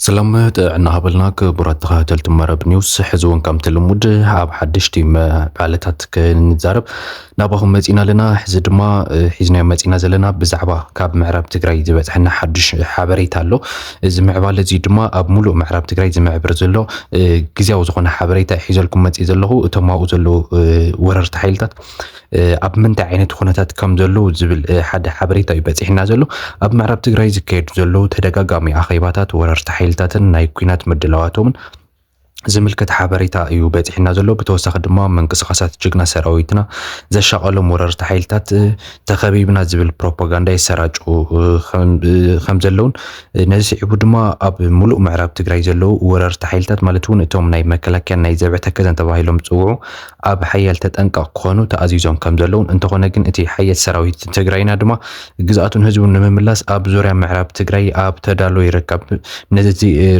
ሰላም ጥዕና ሃበልና ክቡራት ተኸታተልቲ መረብ ኒውስ። ሕዚ እውን ከምቲ ልሙድ ኣብ ሓደሽቲ መዕባለታት ክንዛረብ ናባኹም መፂና ኣለና። ሕዚ ድማ ሒዝናዮ መፂና ዘለና ብዛዕባ ካብ ምዕራብ ትግራይ ዝበፅሐና ሓዱሽ ሓበሬታ ኣሎ። እዚ ምዕባለ እዚ ድማ ኣብ ሙሉእ ምዕራብ ትግራይ ዝምዕብር ዘሎ ግዝያዊ ዝኾነ ሓበሬታ ሒዘልኩም መፂእ ዘለኹ። እቶም ኣብኡ ዘለዉ ወረርቲ ሓይልታት ኣብ ምንታይ ዓይነት ኩነታት ከም ዘለዉ ዝብል ሓደ ሓበሬታ እዩ በፂሕና ዘሎ። ኣብ ምዕራብ ትግራይ ዝካየዱ ዘለዉ ተደጋጋሚ ኣኼባታት ወረርቲ ሓይልታትን ናይ ኲናት ምድላዋቶምን ዝምልከት ሓበሬታ እዩ በፂሕና ዘሎ። ብተወሳኺ ድማ ምንቅስቃሳት ጅግና ሰራዊትና ዘሻቐሎም ወረርቲ ሓይልታት ተኸቢብና ዝብል ፕሮፓጋንዳ የሰራጩ ከም ዘለውን፣ ነዚ ስዒቡ ድማ ኣብ ሙሉእ ምዕራብ ትግራይ ዘለዉ ወረርቲ ሓይልታት ማለት እውን እቶም ናይ መከላከያን ናይ ዘብዒ ተከዘን ተባሂሎም ዝፅውዑ ኣብ ሓያል ተጠንቀቕ ክኾኑ ተኣዚዞም ከም ዘለውን፣ እንተኾነ ግን እቲ ሓየት ሰራዊት ትግራይና ድማ ግዝኣቱን ህዝቡን ንምምላስ ኣብ ዙርያ ምዕራብ ትግራይ ኣብ ተዳሎ ይርከብ። ነዚ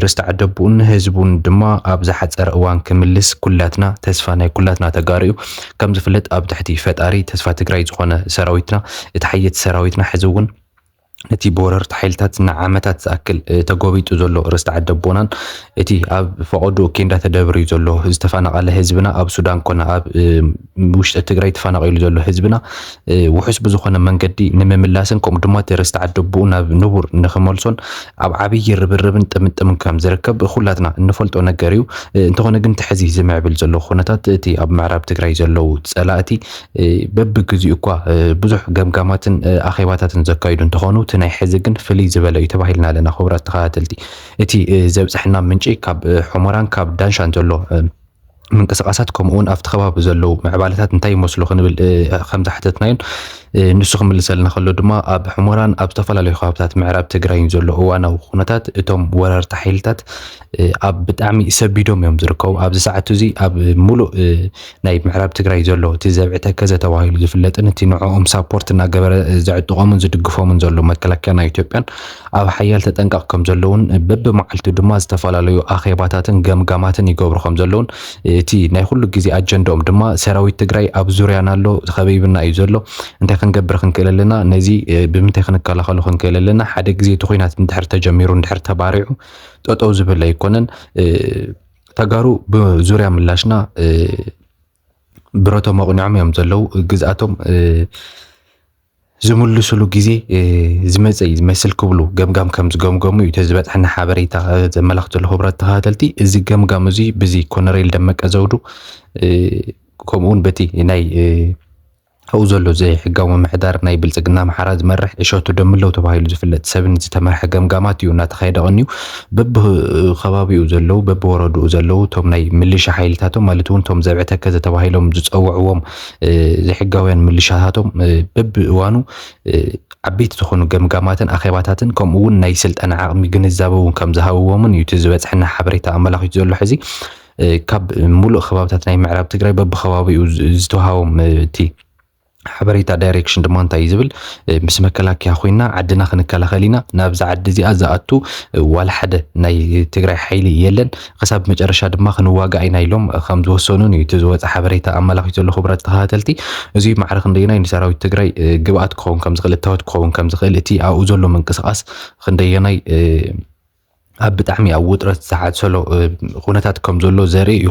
ርስቲ ዓደቦኡን ህዝቡን ድማ ኣብ ዝሓፀረ እዋን ክምልስ ኩላትና ተስፋ ናይ ኩላትና ተጋሩ እዩ። ከም ዝፍለጥ ኣብ ትሕቲ ፈጣሪ ተስፋ ትግራይ ዝኾነ ሰራዊትና፣ እቲ ሓየት ሰራዊትና ሕዚ እውን ነቲ ብወረርቲ ሓይልታት ንዓመታት ዝኣክል ተጎቢጡ ዘሎ ርስቲ ዓደቦናን እቲ ኣብ ፈቐዶ ኬንዳ ተደብርዩ ዘሎ ዝተፈናቐለ ህዝብና ኣብ ሱዳን ኮነ ኣብ ውሽጢ ትግራይ ተፈናቒሉ ዘሎ ህዝብና ውሑስ ብዝኾነ መንገዲ ንምምላስን ከምኡ ድማ እቲ ርስቲ ዓደቦኡ ናብ ንቡር ንኽመልሶን ኣብ ዓብዪ ርብርብን ጥምጥምን ከም ዝርከብ ኩላትና እንፈልጦ ነገር እዩ። እንተኾነ ግን እቲ ሕዚ ዝምዕብል ዘሎ ኩነታት እቲ ኣብ ምዕራብ ትግራይ ዘለዉ ፀላእቲ በብግዚኡ እኳ ብዙሕ ገምጋማትን ኣኼባታትን ዘካይዱ እንተኾኑ፣ እቲ ናይ ሕዚ ግን ፍልይ ዝበለ እዩ ተባሂልና ኣለና። ክቡራት ተኸታተልቲ፣ እቲ ዘብፀሐና ምንጪ ካብ ሑመራን ካብ ዳንሻን ዘሎ ምንቅስቃሳት፣ ከምኡ እውን ኣብቲ ከባቢ ዘለዉ ምዕባለታት እንታይ ይመስሉ ክንብል ከም ዝሓተትናዮን፣ ንሱ ክምልሰልና ከሎ ድማ ኣብ ሑመራን ኣብ ዝተፈላለዩ ከባብታት ምዕራብ ትግራይን ዘሎ እዋናዊ ኩነታት እቶም ወረርቲ ሓይልታት ኣብ ብጣዕሚ ሰቢዶም እዮም ዝርከቡ። ኣብዚ ሰዓት እዚ ኣብ ሙሉእ ናይ ምዕራብ ትግራይ ዘሎ እቲ ዘብዒ ተከዘ ተባሂሉ ዝፍለጥን እቲ ንዕኦም ሳፖርት እናገበረ ዘዕጥቖምን ዝድግፎምን ዘሎ መከላከያ ናይ ኢትዮጵያን ኣብ ሓያል ተጠንቀቕ ከም ዘለውን፣ በብመዓልቱ ድማ ዝተፈላለዩ ኣኼባታትን ገምጋማትን ይገብሩ ከም ዘለውን፣ እቲ ናይ ኩሉ ግዜ ኣጀንዳኦም ድማ ሰራዊት ትግራይ ኣብ ዙርያና ኣሎ፣ ተኸቢብና እዩ ዘሎ፣ እንታይ ክንገብር ክንክእል ኣለና፣ ነዚ ብምንታይ ክንከላኸሉ ክንክእል ኣለና፣ ሓደ ግዜ እቲ ኹናት እንድሕር ተጀሚሩ እንድሕር ተባሪዑ ጠጠው ዝብል ኣይኮነን። ተጋሩ ብዙርያ ምላሽና ብረቶም ኣቕኒዖም እዮም ዘለዉ። ግዝኣቶም ዝምልስሉ ግዜ ዝመፀ እዩ ዝመስል ክብሉ ገምጋም ከም ዝገምገሙ እዩ እቲ ዝበፅሐና ሓበሬታ ዘመላኽት ዘሎ። ክቡራት ተኸታተልቲ፣ እዚ ገምጋም እዚ ብዚ ኮነሬል ደመቀ ዘውዱ ከምኡ እውን በቲ ናይ ኣብኡ ዘሎ ዘይሕጋዊ ምምሕዳር ናይ ብልፅግና ኣምሓራ ዝመርሕ እሸቱ ደምለው ተባሂሉ ዝፍለጥ ሰብን ዝተመርሐ ገምጋማት እዩ እናተኻየደ ቀንዩ። በብከባቢኡ ዘለዉ፣ በብወረድኡ ዘለዉ እቶም ናይ ምልሻ ሓይልታቶም ማለት እውን እቶም ዘብዒ ተከዘ ተባሂሎም ዝፀውዕዎም ዘይሕጋውያን ምልሻታቶም በብእዋኑ ዓበይቲ ዝኾኑ ገምጋማትን ኣኼባታትን ከምኡ እውን ናይ ስልጠና ዓቕሚ ግንዛበ እውን ከም ዝሃብዎምን እዩ እቲ ዝበፅሐና ሓበሬታ ኣመላኺቱ ዘሎ። ሕዚ ካብ ሙሉእ ከባብታት ናይ ምዕራብ ትግራይ በብከባቢኡ ዝተዋሃቦም እቲ ሓበሬታ ዳይሬክሽን ድማ እንታይ እዩ ዝብል? ምስ መከላከያ ኮይና ዓድና ክንከላኸል ኢና፣ ናብዛ ዓዲ እዚኣ ዝኣቱ ዋላ ሓደ ናይ ትግራይ ሓይሊ የለን፣ ክሳብ መጨረሻ ድማ ክንዋጋእ ኢና ኢሎም ከም ዝወሰኑን እዩ እቲ ዝወፀ ሓበሬታ ኣመላኺቱ ዘሎ። ክቡራት ተኸታተልቲ፣ እዚ ማዕረ ክንደየናይ ንሰራዊት ትግራይ ግብኣት ክኸውን ከም ዝኽእል፣ እታወት ክኸውን ከም ዝኽእል፣ እቲ ኣብኡ ዘሎ ምንቅስቃስ ክንደየናይ ኣብ ብጣዕሚ ኣብ ውጥረት ዝዓሰሎ ኩነታት ከም ዘሎ ዘርኢ እዩ።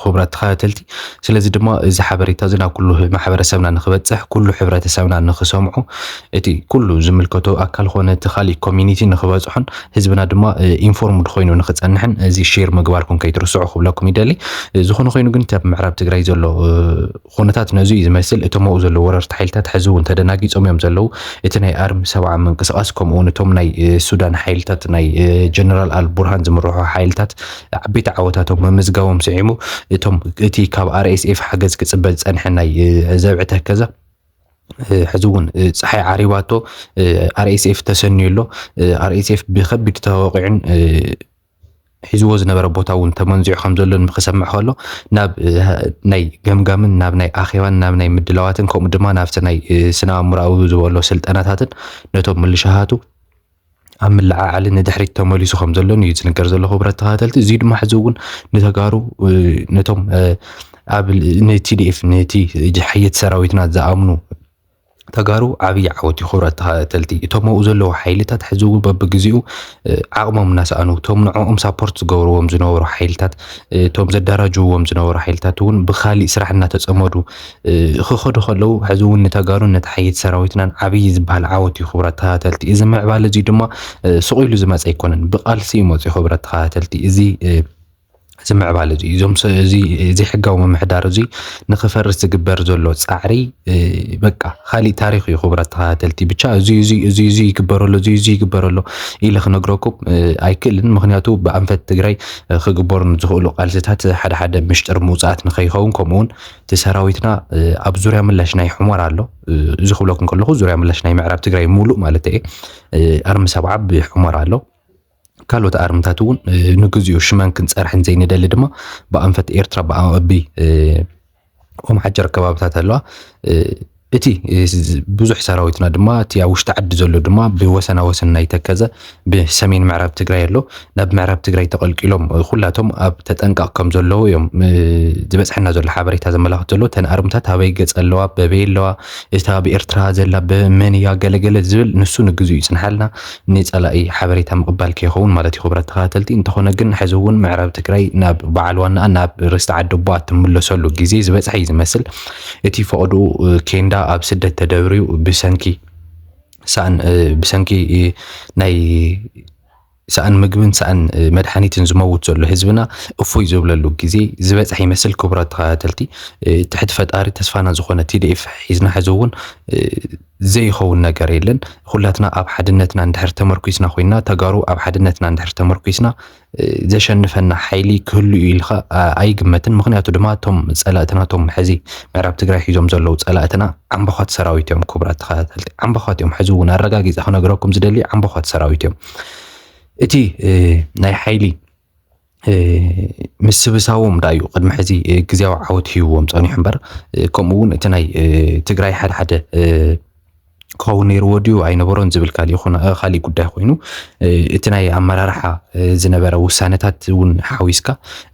ክቡራት ተኸታተልቲ፣ ስለዚ ድማ እዚ ሓበሬታ እዚ ናብ ኩሉ ማሕበረሰብና ንክበፅሕ፣ ኩሉ ሕብረተሰብና ንክሰምዖ፣ እቲ ኩሉ ዝምልከቶ ኣካል ኮነ እቲ ካሊእ ኮሚኒቲ ንክበፅሖን ህዝብና ድማ ኢንፎርምድ ኮይኑ ንክፀንሕን እዚ ሼር ምግባርኩም ከይትርስዑ ክብለኩም ይደሊ። ዝኾነ ኮይኑ ግን ኣብ ምዕራብ ትግራይ ዘሎ ኩነታት ነዚ እዩ ዝመስል። እቶም ኣብኡ ዘለዉ ወረርቲ ሓይልታት ሕዚ እውን ተደናጊፆም እዮም ዘለዉ። እቲ ናይ ኣርሚ ሰብዓ ምንቅስቃስ ከምኡ እውን እቶም ናይ ሱዳን ሓይልታት ናይ ጀነራል ኣልቡርሃን ዝምርሑ ሓይልታት ዓበይቲ ዓወታቶም ምምዝጋቦም ስዒሙ፣ እቶም እቲ ካብ ኣርኤስኤፍ ሓገዝ ክፅበ ዝፀንሐ ናይ ዘብዒ ተከዘ ሕዚ እውን ፀሓይ ዓሪባቶ ኣርኤስኤፍ ተሰንዩ ኣሎ። ኣርኤስኤፍ ብከቢድ ተወቂዑን ሒዝዎ ዝነበረ ቦታ እውን ተመንዚዑ ከም ዘሎ ንክሰምዕ ከሎ፣ ናብ ናይ ገምጋምን ናብ ናይ ኣኼባን ናብ ናይ ምድላዋትን ከምኡ ድማ ናብቲ ናይ ስነ ኣእምሮኣዊ ዝበሎ ስልጠናታትን ነቶም ምልሻሃቱ ኣብ ምልዓዓሊ ንድሕሪት ተመሊሱ ከም ዘሎን እዩ ዝንገር ዘሎ። ክቡራት ተኸታተልቲ፣ እዚ ድማ ሕዚ እውን ንተጋሩ ነቶም ኣብ ንቲዲኤፍ ነቲ ሓየት ሰራዊትና ዝኣምኑ ተጋሩ ዓብዪ ዓወት እዩ። ክቡራት ተኸታተልቲ፣ እቶም ኣብኡ ዘለዉ ሓይልታት ሕዚ እውን በብግዜኡ ዓቕሞም እናሰኣኑ፣ እቶም ንዕኦም ሳፖርት ዝገብርዎም ዝነበሩ ሓይልታት፣ እቶም ዘዳራጅውዎም ዝነበሩ ሓይልታት እውን ብኻሊእ ስራሕ እናተፀመዱ ክኸዱ ከለዉ፣ ሕዚ እውን ንተጋሩን ነቲ ሓየት ሰራዊትናን ዓብዪ ዝበሃል ዓወት እዩ። ክቡራት ተኸታተልቲ፣ እዚ ምዕባለ እዚ ድማ ሱቕ ኢሉ ዝመፀ ኣይኮነን፣ ብቃልሲ እዩ መፅኡ። ክቡራት ተኸታተልቲ፣ እዚ እዚ ምዕባለ እዚ እዞም እዚ ዘይሕጋዊ ምምሕዳር እዚ ንክፈርስ ዝግበር ዘሎ ፃዕሪ በቃ ካሊእ ታሪኽ እዩ። ክቡራት ተኸታተልቲ፣ ብቻ እዚ እዚ እዚ እዚ ይግበረሎ፣ እዚ እዚ ይግበረሎ ኢለ ክነግረኩም ኣይክእልን። ምክንያቱ ብኣንፈት ትግራይ ክግበሩ ዝኽእሉ ቃልስታት ሓደ ሓደ ምሽጥር ምውፃኣት ንከይኸውን፣ ከምኡውን እቲ ሰራዊትና ኣብ ዙርያ ምላሽ ናይ ሑመራ ኣሎ። እዚ ክብለኩም ከለኹ ዙርያ ምላሽ ናይ ምዕራብ ትግራይ ሙሉእ ማለት እየ። ኣርሚ ሰብዓ ብሑመራ ኣሎ። ካልኦት ኣርምታት እውን ንግዚኡ ሽመን ክንፀርሕን ዘይንደሊ ድማ ብኣንፈት ኤርትራ ብኣቢ ኦም ሓጀር ከባብታት ኣለዋ። እቲ ብዙሕ ሰራዊትና ድማ እቲ ኣብ ውሽጢ ዓዲ ዘሎ ድማ ብወሰና ወሰን ናይ ተከዘ ብሰሜን ምዕራብ ትግራይ ኣሎ። ናብ ምዕራብ ትግራይ ተቐልቂሎም ኩላቶም ኣብ ተጠንቃቕ ከም ዘለዉ እዮም ዝበፅሐና ዘሎ ሓበሬታ ዘመላኽት ዘሎ። እተን ኣርምታት ኣበይ ገፅ ኣለዋ፣ በበይ ኣለዋ፣ እታ ኣብ ኤርትራ ዘላ በመን እያ ገለገለ ዝብል ንሱ ንግዚኡ ይፅንሓልና። ንፀላኢ ሓበሬታ ምቕባል ከይኸውን ማለት እዩ። ክቡራት ተኸታተልቲ፣ እንተኾነ ግን ሕዚ እውን ምዕራብ ትግራይ ናብ በዓል ዋናኣ ናብ ርስቲ ዓዲ ኣቦኣ ትምለሰሉ ግዜ ዝበፅሐ እዩ ዝመስል። እቲ ፈቐድኡ ኬንዳ ኣብ ስደት ተደብርዩ ብሰንኪ ሳን ብሰንኪ ናይ ሳኣን ምግብን ሳኣን መድሓኒትን ዝመውት ዘሎ ህዝብና እፎይ ዝብለሉ ግዜ ዝበፅሐ ይመስል። ክቡራት ተኸታተልቲ፣ ትሕቲ ፈጣሪ ተስፋና ዝኾነ ቲዲኤፍ ሒዝና ሕዚ እውን ዘይኸውን ነገር የለን። ኩላትና ኣብ ሓድነትና እንድሕር ተመርኩስና ኮይና፣ ተጋሩ ኣብ ሓድነትና እንድሕር ተመርኩስና ዘሸንፈና ሓይሊ ክህሉ እዩ ኢልካ ኣይግመትን። ምክንያቱ ድማ እቶም ፀላእትና፣ እቶም ሕዚ ምዕራብ ትግራይ ሒዞም ዘለዉ ፀላእትና ዓምባኳት ሰራዊት እዮም። ክቡራት ተኸታተልቲ፣ ዓምባኳት እዮም። ሕዚ እውን ኣረጋጊፀ ክነግረኩም ዝደሊ ዓምባኳት ሰራዊት እዮም። እቲ ናይ ሓይሊ ምስብሳቦም ዳ እዩ ቅድሚ ሕዚ ግዜያዊ ዓወት ሂብዎም ፀኒሑ እምበር፣ ከምኡ እውን እቲ ናይ ትግራይ ሓደ ሓደ ክኸውን ነይርዎ ድዩ ኣይነበሮን ዝብል ካሊእ ይኹን፣ እ፣ ካሊእ ጉዳይ ኮይኑ፣ እ፣ እቲ ናይ ኣመራርሓ፣ እ፣ ዝነበረ ውሳነታት እውን ሓዊስካ፣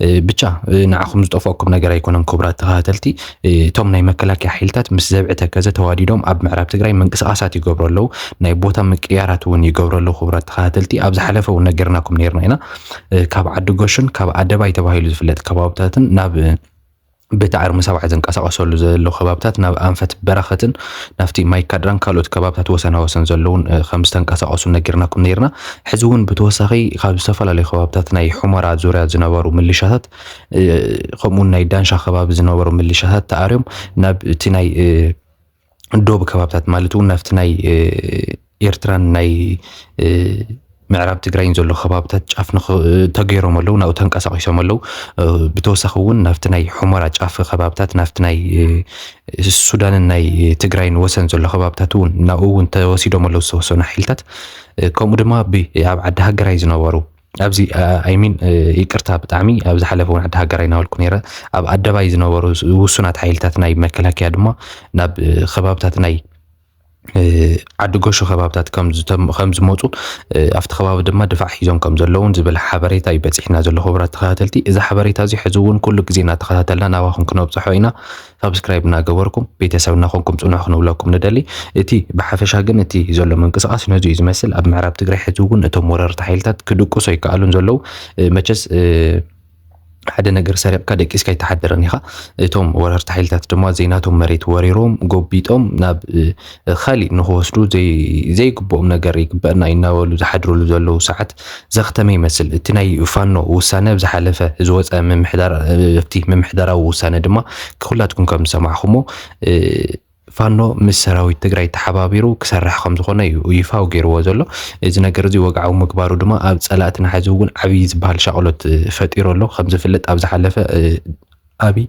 እ፣ ብቻ፣ እ፣ ንዓኹም ዝጠፍኦኩም ነገር ኣይኮነን። ክቡራት ተኸታተልቲ፣ እ፣ እቶም ናይ መከላከያ ሓይልታት ምስ ዘብዒ ተከዘ ተዋዲዶም ኣብ ምዕራብ ትግራይ ምንቅስቃሳት ይገብሩ ኣለዉ። ናይ ቦታ ምቅያራት እውን ይገብሩ ኣለዉ። ክቡራት ተኸታተልቲ፣ ኣብ ዝሓለፈ እውን ነጊርናኩም ነይርና ኢና። እ፣ ካብ ዓዲ ጎሽን ካብ ኣደባይ ተባሂሉ ዝፍለጥ ከባብታትን ናብ፣ እ፣ በቲ ኣርሚ ሰብዓ ዝንቀሳቐሰሉ ዘሎ ከባብታት ናብ ኣንፈት በረኸትን ናብቲ ማይ ካድራን ካልኦት ከባብታት ወሰና ወሰን ዘለውን፣ እ፣ ከም ዝተንቀሳቐሱ ነጊርናኩም ነይርና። ሕዚ እውን ብተወሳኺ ካብ ዝተፈላለዩ ከባብታት ናይ ሑመራ ዙርያ ዝነበሩ ምልሻታት፣ እ፣ ከምኡውን ናይ ዳንሻ ከባቢ ዝነበሩ ምልሻታት ተኣርዮም ናብ እቲ ናይ፣ እ፣ ዶብ ከባብታት ማለት እውን ናብቲ ናይ፣ እ፣ ኤርትራን ናይ፣ እ፣ ምዕራብ ትግራይን ዘሎ ከባብታት ጫፍ ንኽ-፣ ተገይሮም ኣለዉ፣ ናብኡ ተንቀሳቒሶም ኣለዉ። እ፣ ብተወሳኺ እውን ናብቲ ናይ ሑመራ ጫፍ ከባብታት፣ ናብቲ ናይ፣ እ፣ ሱዳንን ናይ ትግራይን ወሰን ዘሎ ከባብታት እውን ናብኡ እውን ተወሲዶም ኣለዉ ዝተወሰኑ ሓይልታት። እ፣ ከምኡ ድማ ብ-፣ ኣብ ዓዲ ሃገራይ ዝነበሩ ኣብዚ፣ እ፣ ኣይሚን፣ እ፣ ይቅርታ ብጣዕሚ ኣብ ዝሓለፈ እውን ዓዲ ሃገራይ እናበልኩ ነይረ። ኣብ ኣደባይ ዝነበሩ ውሱናት ሓይልታት ናይ መከላከያ ድማ ናብ፣ እ፣ ከባብታት ናይ እ፣ ዓዲ ጎሹ ከባብታት ከም ዝተ-፣ ከም ዝመፁ፣ እ፣ ኣብቲ ከባቢ ድማ ድፋዕ ሒዞም ከም ዘለውን ዝብል ሓበሬታ እዩ በፂሕና ዘሎ። ክቡራት ተኸታተልቲ፣ እዚ ሓበሬታ እዚ ሕዚ እውን ኩሉ ግዜ እናተኸታተልና ናባኹም ክነብፅሖ ኢና። ሳብስክራይብ እናገበርኩም ቤተሰብ እናኾንኩም ፅንሑ ክንብለኩም ንደሊ። እቲ ብሓፈሻ ግን እቲ ዘሎ ምንቅስቃስ ነዚ እዩ ዝመስል። ኣብ ምዕራብ ትግራይ ሕዚ እውን እቶም ወረርቲ ሓይልታት ክድቅሱ ኣይከኣሉን ዘለዉ። እ፣ መቸስ፣ እ፣ ሓደ ነገር ሰሪቕካ ደቂስካ ኣይተሓድርን ኢኻ። እቶም ወረርቲ ሓይልታት ድማ ዘይናቶም መሬት ወሪሮም፣ ጎቢጦም ናብ፣ እ፣ ካሊእ ንኽወስዱ ዘይ-፣ ዘይግብኦም ነገር ይግበአና እናበሉ ዝሓድሩሉ ዘለዉ ሰዓት ዘኽተመ ይመስል። እቲ ናይ ፋኖ ውሳነ ብዝሓለፈ ዝወፀ ምምሕዳር-፣ ኣብቲ ምምሕዳራዊ ውሳነ ድማ ኩላትኩም ከም ዝሰማዕኹሞ፣ እ፣ ፋኖ ምስ ሰራዊት ትግራይ ተሓባቢሩ ክሰርሕ ከም ዝኾነ እዩ ይፋዊ ገይርዎ ዘሎ። እዚ ነገር እዚ ወግዓዊ ምግባሩ ድማ ኣብ ጸላእትና ሕዚ እውን ዓብዪ ዝበሃል ሻቕሎት፣ እ፣ ፈጢሩ ኣሎ። ከም ዝፍለጥ ኣብ ዝሓለፈ፣ እ፣ ኣብይ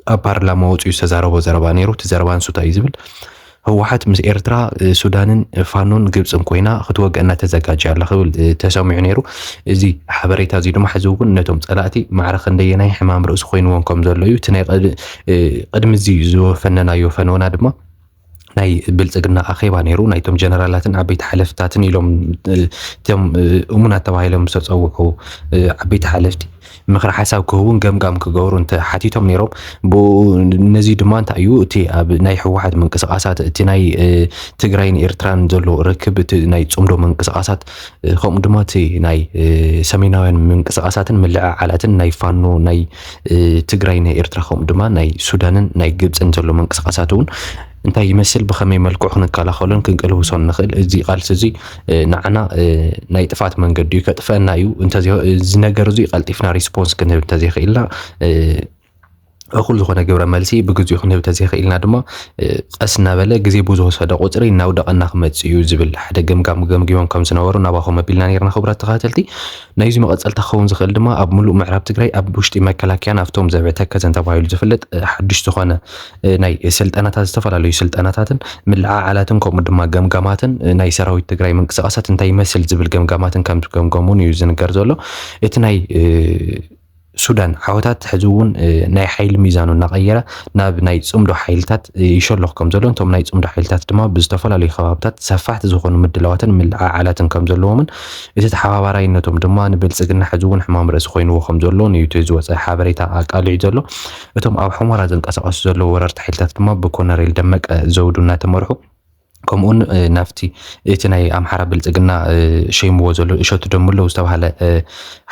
ኣብ ፓርላማ ወፂኡ ዝተዛረቦ ዘረባ ነይሩ። እቲ ዘረባ ንሱ እንታይ እዩ ዝብል? ህወሓት ምስ ኤርትራ፣ እ፣ ሱዳንን ፋኖን ግብፅን ኮይና ክትወግአና ተዘጋጅያ ኣላ ክብል፣ እ፣ ተሰሚዑ ነይሩ። እዚ ሓበሬታ እዚ ድማ ሕዚ እውን ነቶም ጸላእቲ ማዕረ ክንደየናይ ሕማም ርእሲ ኮይንዎም ከም ዘሎ እዩ። እቲ ናይ ቅድ-፣ እ፣ ቅድሚ እዚ ዝፈነናዮ ፈነወና ድማ ናይ ብልጽግና ኣኼባ ነይሩ። ናይቶም ጀነራላትን ዓበይቲ ሓለፍታትን ኢሎም፣ እ፣ እቶም፣ እ፣ እሙናት ተባሂሎም ዝተጸውዑ፣ እ፣ ዓበይቲ ሓለፍቲ ምኽሪ ሓሳብ ክህቡን ገምጋም ክገብሩ እንተ ሓቲቶም ነይሮም። ብኡ፣ ነዚ ድማ እንታይ እዩ እቲ ኣብ ናይ ህወሓት ምንቅስቓሳት፣ እቲ ናይ፣ እ፣ ትግራይን ኤርትራን ዘሎ ርክብ፣ እቲ ናይ ጽምዶ ምንቅስቓሳት፣ እ፣ ከምኡ ድማ እቲ ናይ፣ እ፣ ሰሜናውያን ምንቅስቓሳትን ምልዕዓላትን ናይ ፋኖ ናይ፣ እ፣ ትግራይ ናይ ኤርትራ ከምኡ ድማ ናይ ሱዳንን ናይ ግብፅን ዘሎ ምንቅስቓሳት እውን እንታይ ይመስል፣ ብኸመይ መልክዑ ክንከላኸሎን ክንቅልውሶን ንኽእል፣ እዚ ቃልሲ እዚ፣ እ፣ ንዓና፣ እ፣ ናይ ጥፋት መንገዲ እዩ፣ ከጥፈአና እዩ። እንተዘይ-፣ እዚ ነገር እዚ ቀልጢፍና ሪስፖንስ ክንህብ እንተዘይኽኢልና፣ እ፣ እኹል ዝኾነ ግብረ መልሲ ብግዜኡ ክንህብ እንተዘይኽኢልና ድማ፣ እ፣ ቀስ እናበለ ግዜ ብዝወሰደ ቁፅሪ እናውደቐና ክመፅእ እዩ ዝብል ሓደ ገምጋም ገምጊሞም ከም ዝነበሩ ናባኹም ኣቢልና ነይርና። ክቡራት ተኸታተልቲ፣ ናይዚ መቐፀልታ ክኸውን ዝኽእል ድማ ኣብ ሙሉእ ምዕራብ ትግራይ ኣብ ውሽጢ መከላከያን ኣብቶም ዘብዕ ተከዘን ተባሂሉ ዝፍለጥ፣ እ፣ ሓዱሽ ዝኾነ፣ እ፣ ናይ ስልጠናታት፣ ዝተፈላለዩ ስልጠናታትን ምልዓዓላትን ከምኡ ድማ ገምጋማትን፣ እ፣ ናይ ሰራዊት ትግራይ ምንቅስቃሳት እንታይ ይመስል ዝብል ገምጋማትን ከም ዝገምገሙን እዩ ዝንገር ዘሎ። እቲ ናይ፣ እ፣ ሱዳን ዓወታት ሕዚ እውን፣ እ፣ ናይ ሓይሊ ሚዛኑ እናቐየረ ናብ ናይ ጽምዶ ሓይልታት፣ እ፣ ይሸለኹ ከም ዘሎ፣ እቶም ናይ ጽምዶ ሓይልታት ድማ ብዝተፈላለዩ ከባብታት ሰፋሕቲ ዝኾኑ ምድላዋትን ምልዓዓላትን ከም ዘለዎምን እቲ ተሓባባራይነቶም ድማ ንብልጽግና ሕዚ እውን ሕማም ርእሲ ኮይንዎ ከም ዘሎን እዩ እቲ ዝወጸ ሓበሬታ ኣቃሊዑ ዘሎ። እቶም ኣብ ሑመራ ዝንቀሳቐሱ ዘለዉ ወረርቲ ሓይልታት ድማ ብኮነሬል ደመቀ ዘውዱ እናተመርሑ፣ ከምኡውን፣ እ፣ ናብቲ እቲ ናይ ኣምሓራ ብልጽግና፣ እ፣ ሸይምዎ ዘሎ እሸቱ ደምለው ዝተባሃለ፣ እ፣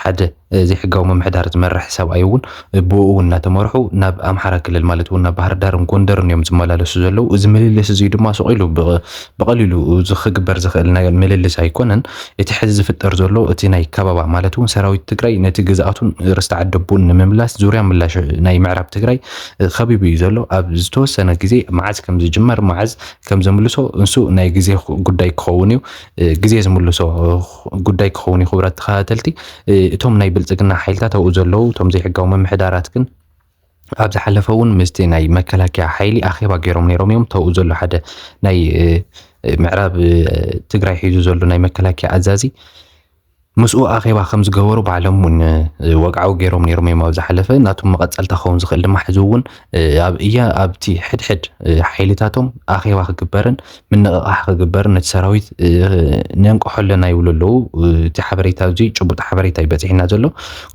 ሓደ፣ እ፣ ዘይሕጋዊ ምምሕዳር ዝመርሕ ሰብኣይ እውን፣ እ፣ ብኡ እውን እናተመርሑ ናብ ኣምሓራ ክልል ማለት እውን ናብ ባህር ዳርን ጎንደርን እዮም ዝመላለሱ ዘለዉ። እዚ ምልልስ እዚ ድማ ስቕ ኢሉ ብቐ-፣ ብቐሊሉ እዚ ክግበር ዝኽእል ናይ ምልልስ ኣይኮነን። እቲ ሕዚ ዝፍጠር ዘሎ እቲ ናይ ከበባ ማለት እውን ሰራዊት ትግራይ ነቲ ግዝኣቱን ርስቲ ዓደቦን ንምምላስ ዙርያ ምላሽ ናይ ምዕራብ ትግራይ፣ እ፣ ከቢቡ እዩ ዘሎ። ኣብ ዝተወሰነ ግዜ መዓዝ ከም ዝጅመር፣ መዓዝ ከም ዘምልሶ፣ እንሱ ናይ ግዜ ጉዳይ ክኸውን እዩ። እ፣ ግዜ ዝምልሶ፣ እ፣ ጉዳይ ክኸውን እዩ። ክቡራት ተኸታተልቲ፣ እ፣ እቶም ናይ ብልጽግና ሓይልታት ኣብኡ ዘለዉ፣ እቶም ዘይሕጋዊ ምምሕዳራት ግን ኣብ ዝሓለፈ እውን ምስቲ ናይ መከላከያ ሓይሊ ኣኼባ ገይሮም ነይሮም እዮም። ተብኡ ዘሎ ሓደ ናይ፣ እ፣ እ፣ ምዕራብ፣ እ፣ ትግራይ ሒዙ ዘሎ ናይ መከላከያ ኣዛዚ ምስኡ ኣኼባ ከም ዝገበሩ ባዕሎም እውን፣ እ፣ ወግዓዊ ገይሮም ነይሮም እዮም ኣብ ዝሓለፈ። ናቶም መቐጸልታ ክኸውን ዝኽእል ድማ ሕዚ እውን፣ እ፣ ኣብ እያ-፣ ኣብቲ ሕድሕድ፣ እ፣ ሓይልታቶም ኣኼባ ክግበርን ምንቕቓሕ ክግበርን ነቲ ሰራዊት፣ እ፣ ነንቅሖ ኣለና ይብሉ ኣለዉ። እ፣ እቲ ሓበሬታ እዚ ጭቡጥ ሓበሬታ እዩ በጺሕና ዘሎ።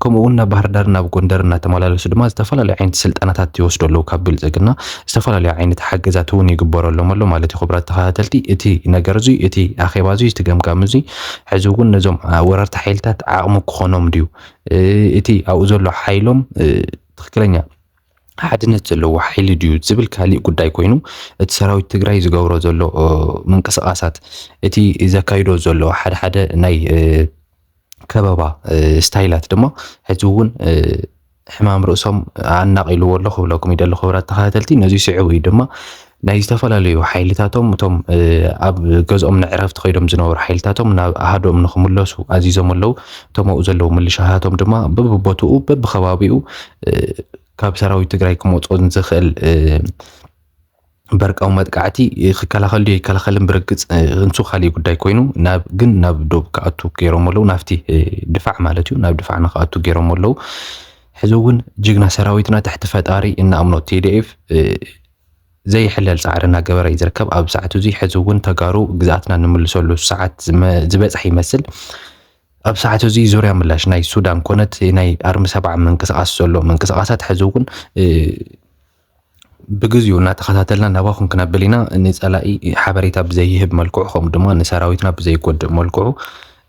ከምኡ እውን ናብ ባህር ዳር ናብ ጎንደር እናተመላለሱ ድማ ዝተፈላለዩ ዓይነት ስልጠናታት ይወስዱ ኣለዉ ካብ ብልጽግና። ዝተፈላለዩ ዓይነት ሓገዛት እውን ይግበረሎም ኣሎ ማለት እዩ። ክቡራት ተኸታተልቲ፣ እቲ ነገር እዚ፣ እቲ ኣኼባ እዚ፣ እቲ ገምጋም እዚ ሕዚ እውን ነዞም፣ አ፣ ወረርቲ ሓይልታት ዓቕሚ ክኾኖም ድዩ? እ፣ እቲ ኣብኡ ዘሎ ሓይሎም፣ እ፣ ትኽክለኛ ሓድነት ዘለዎ ሓይሊ ድዩ ዝብል ካሊእ ጉዳይ ኮይኑ፣ እቲ ሰራዊት ትግራይ ዝገብሮ ዘሎ፣ እ፣ ምንቅስቓሳት፣ እቲ ዘካይዶ ዘሎ ሓደ ሓደ ናይ፣ እ፣ ከበባ፣ እ፣ ስታይላት ድማ ሕዚ እውን፣ እ፣ ሕማም ርእሶም ኣናቒልዎ ኣሎ ክብለኩም ይደሊ። ክቡራት ተኸታተልቲ፣ ነዚ ስዕቡ እዩ ድማ ናይ ዝተፈላለዩ ሓይልታቶም፣ እቶም፣ እ፣ ኣብ ገዝኦም ንዕረፍቲ ከይዶም ዝነበሩ ሓይልታቶም ናብ ኣሃዶም ንኽምለሱ ኣዚዞም ኣለዉ። እቶም ኣብኡ ዘለዉ ምልሻታቶም ድማ በብቦትኡ፣ በብኸባቢኡ፣ እ፣ ካብ ሰራዊት ትግራይ ክመጾ ዝኽእል፣ እ፣ በርቃዊ መጥቃዕቲ ክከላኸል ድዩ ኣይከላኸልን ብርግጽ፣ እ፣ እንሱ ካሊእ ጉዳይ ኮይኑ፣ ናብ፣ ግን ናብ ዶብ ክኣቱ ገይሮም ኣለዉ። ናብቲ፣ እ፣ ድፋዕ ማለት እዩ፣ ናብ ድፋዕ ንክኣቱ ገይሮም ኣለዉ። ሕዚ እውን ጅግና ሰራዊትና ትሕቲ ፈጣሪ እንኣምኖ ቲ ዲ ኤፍ፣ እ፣ ዘይሕለል ጻዕሪ እናገበረ እዩ ዝርከብ። ኣብ ሰዓቱ እዚ ሕዚ እውን ተጋሩ ግዝኣትና ንምልሰሉ ሰዓት ዝመ-፣ ዝበጽሐ ይመስል። ኣብ ሰዓቱ እዚ ዙርያ ምላሽ ናይ ሱዳን ኮነት ናይ ኣርሚ ሰብዓ ምንቅስቓስ ዘሎ ምንቅስቓሳት ሕዚ እውን፣ እ፣ ብግዚኡ እናተኸታተልና ናባኹም ክነብል ኢና። ንጸላኢ ሓበሬታ ብዘይህብ መልክዑ፣ ከምኡ ድማ ንሰራዊትና ብዘይጎድእ መልክዑ፣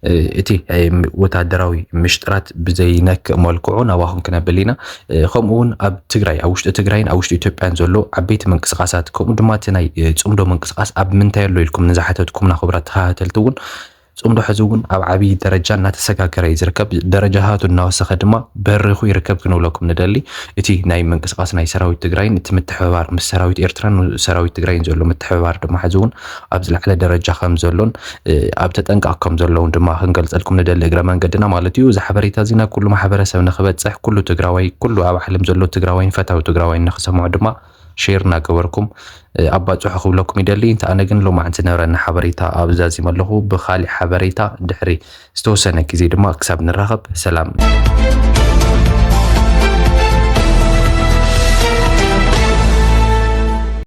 እ፣ እቲ፣ እ፣ ወታደራዊ ምሽጥራት ብዘይነክእ መልክዑ ናባኹም ክነብል ኢና። እ፣ ከምኡ እውን ኣብ ትግራይ፣ ኣብ ውሽጢ ትግራይን ኣብ ውሽጢ ኢትዮጵያን ዘሎ ዓበይቲ ምንቅስቓሳት፣ ከምኡ ድማ እቲ ናይ፣ እ፣ ጽምዶ ምንቅስቓስ ኣብ ምንታይ ኣሎ ኢልኩም ንዝሓተትኩምና ክቡራት ተኸታተልቲ እውን፣ ጽምዶ ሕዚ እውን ኣብ ዓብዪ ደረጃ እናተሰጋገረ እዩ ዝርከብ። ደረጃታቱ እናወሰኸ ድማ በሪኹ ይርከብ ክንብለኩም ንደሊ። እቲ ናይ ምንቅስቓስ ናይ ሰራዊት ትግራይን እቲ ምትሕብባር ምስ ሰራዊት ኤርትራን ሰራዊት ትግራይን ዘሎ ምትሕብባር ድማ ሕዚ እውን ኣብ ዝለዓለ ደረጃ ከም ዘሎን፣ እ፣ ኣብ ተጠንቃቕ ከም ዘለውን ድማ ክንገልጸልኩም ንደሊ እግረ መንገድና ማለት እዩ። እዚ ሓበሬታ እዚ ናብ ኩሉ ማሕበረሰብ ንክበጽሕ ኩሉ ትግራዋይ፣ ኩሉ ኣብ ዓለም ዘሎ ትግራዋይን ፈታዊ ትግራዋይን ንክሰምዖ ድማ ሼር እናገበርኩም፣ እ፣ ኣባጽሑ ክብለኩም ይደሊ። እንተ ኣነ ግን ሎማዕንቲ ዝነበረኒ ሓበሬታ ኣብዛዚመ ኣለኹ። ብኻሊእ ሓበሬታ ድሕሪ ዝተወሰነ ግዜ ድማ ክሳብ ንራኸብ ሰላም።